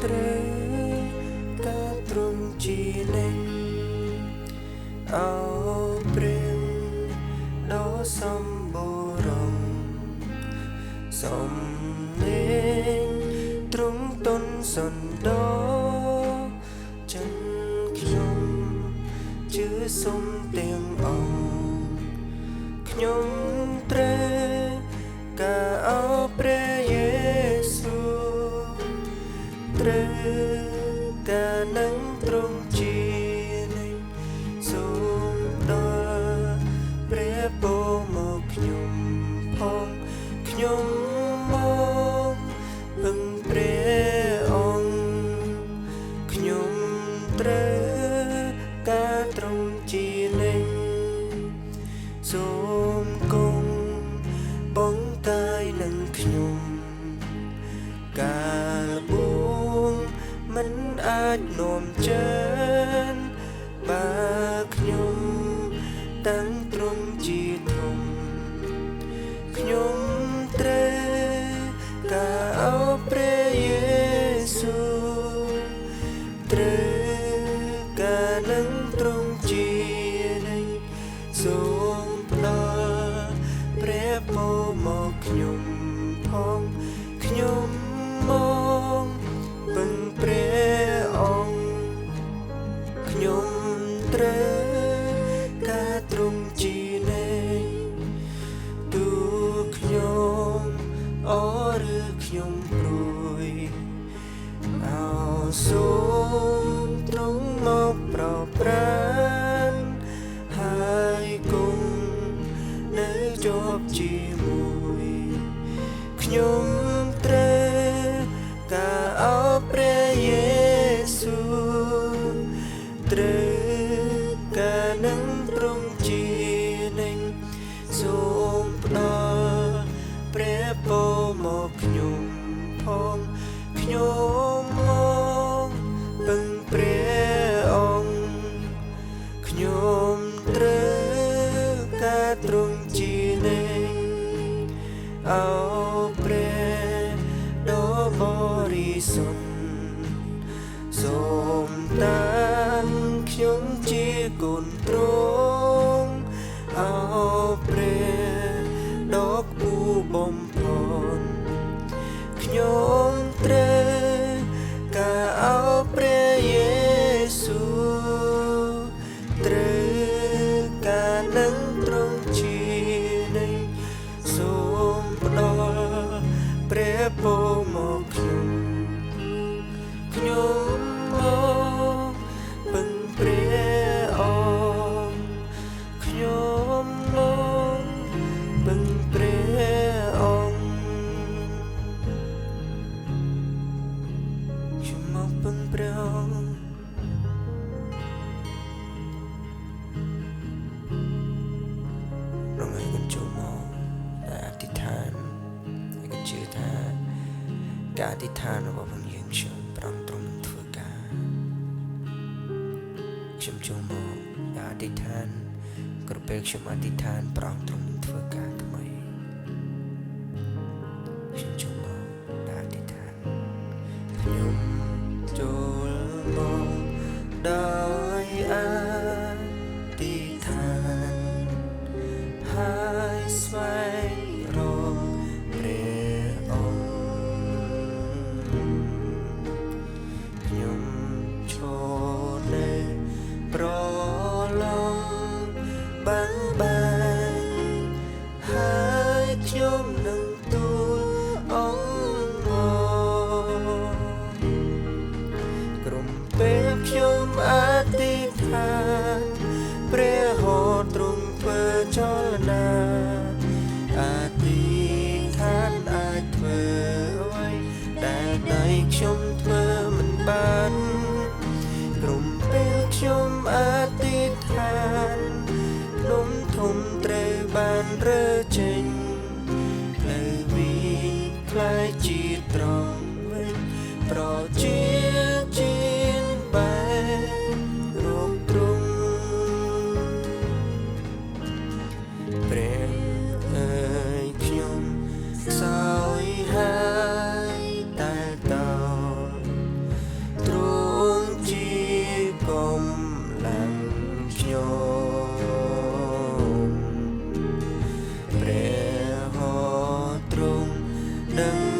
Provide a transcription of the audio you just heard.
ត្រូវការទ្រង់ជានិច្ចអោព្រះដ៏សម្បូរងសំលេងទ្រង់ទុនសន្តោចិនខ្ញុំជឿសុំទាំងអង្គខ្ញុំត្រូវការអោព្រះយេស៊ូត្រូវការនឹងទ្រង់ជានិច្ចសូមដល់ព្រះពរមកខ្ញុំផងខ្ញុំមកពឹងព្រះអង្គខ្ញុំត្រូវការទ្រង់ជានិច្ចសូមគង់បងកាយនឹងខ្ញុំកាលបួងមិនអាចនាំចិនបើខ្ញុំតាំងទ្រង់ជាធំខ្ញុំត្រូវការអោព្រះយេស៊ូត្រូវការនឹងទ្រង់ជានិច្ចសូមផ្ដល់ព្រះពរមកខ្ញុំផងខ្ញុំមកពឹងព្រះអង្គខ្ញុំត្រូវការទ្រង់ជានិច្ចទូខ្ញុំអឬខ្ញុំព្រួយអោសូមទ្រង់មកប្រប្រានហើយគង់នៅជាប់ជាមួយខ្ញុំត្រូវការអោព្រះយេស៊ូត្រូវការនឹងទ្រង់ជានិច្ចសូមផ្ដល់ព្រះពរមកខ្ញុំផងខ្ញុំមកពឹងព្រះអង្គខ្ញុំត្រូវការទ្រង់ជានិច្ចអោព្រះដ៏បរិសុទ្ធសូមតានខ្ញុំជាកូនទ្រង់អោព្រះដ៏ខ្ពស់បំផុតខ្ញុំត្រូវការអោព្រះយេស៊ូត្រូវការនឹងទ្រង់ជានិច្ចសូមផ្ដល់ព្រះពរមកខ្ញុំខ្ញុំមកពឹងព្រះអង្គខ្ញុំមកពឹងព្រះអង្គខ្ញុំមកពឹងព្រះអង្គរងឲ្យខ្ញុំចូលមកដែលអធិដ្ឋានហើយក៏ជឿថាការអធិដ្ឋានរបស់ផងយើងខ្ញុំប្រងទ្រង់នឹងធ្វើការខ្ញុំចូលមកដែលអធិដ្ឋានគ្រប់ពេលខ្ញុំអធិដ្ឋានប្រងទ្រង់នឹងធ្វើការថ្មីខ្ញុំចូលមកដែលអធិដ្ឋានខ្ញុំចូលមកដោយអធិដ្ឋានហើយស្វែងរកព្រះអង្គខ្ញុំឈរនៅប្រឡងបាំងបែកហើយខ្ញុំនឹងទូលអង្គមកក្រុមពេលខ្ញុំអធិដ្ឋានព្រះហោទ្រង់ធ្វើចលនាអធិដ្ឋានអាចធ្វើអ្វីដែលដៃខ្ញុំធ្វើមិនបានក្រុមពេលខ្ញុំអធិដ្ឋានភ្នំធំត្រូវបានរើចេញផ្លូវវីក្លាយជាត្រង់វិញប្រជាជាតិបែរកទ្រង់ព្រះអើយខ្ញុំខ្សោយហើយតែតោ ដឹង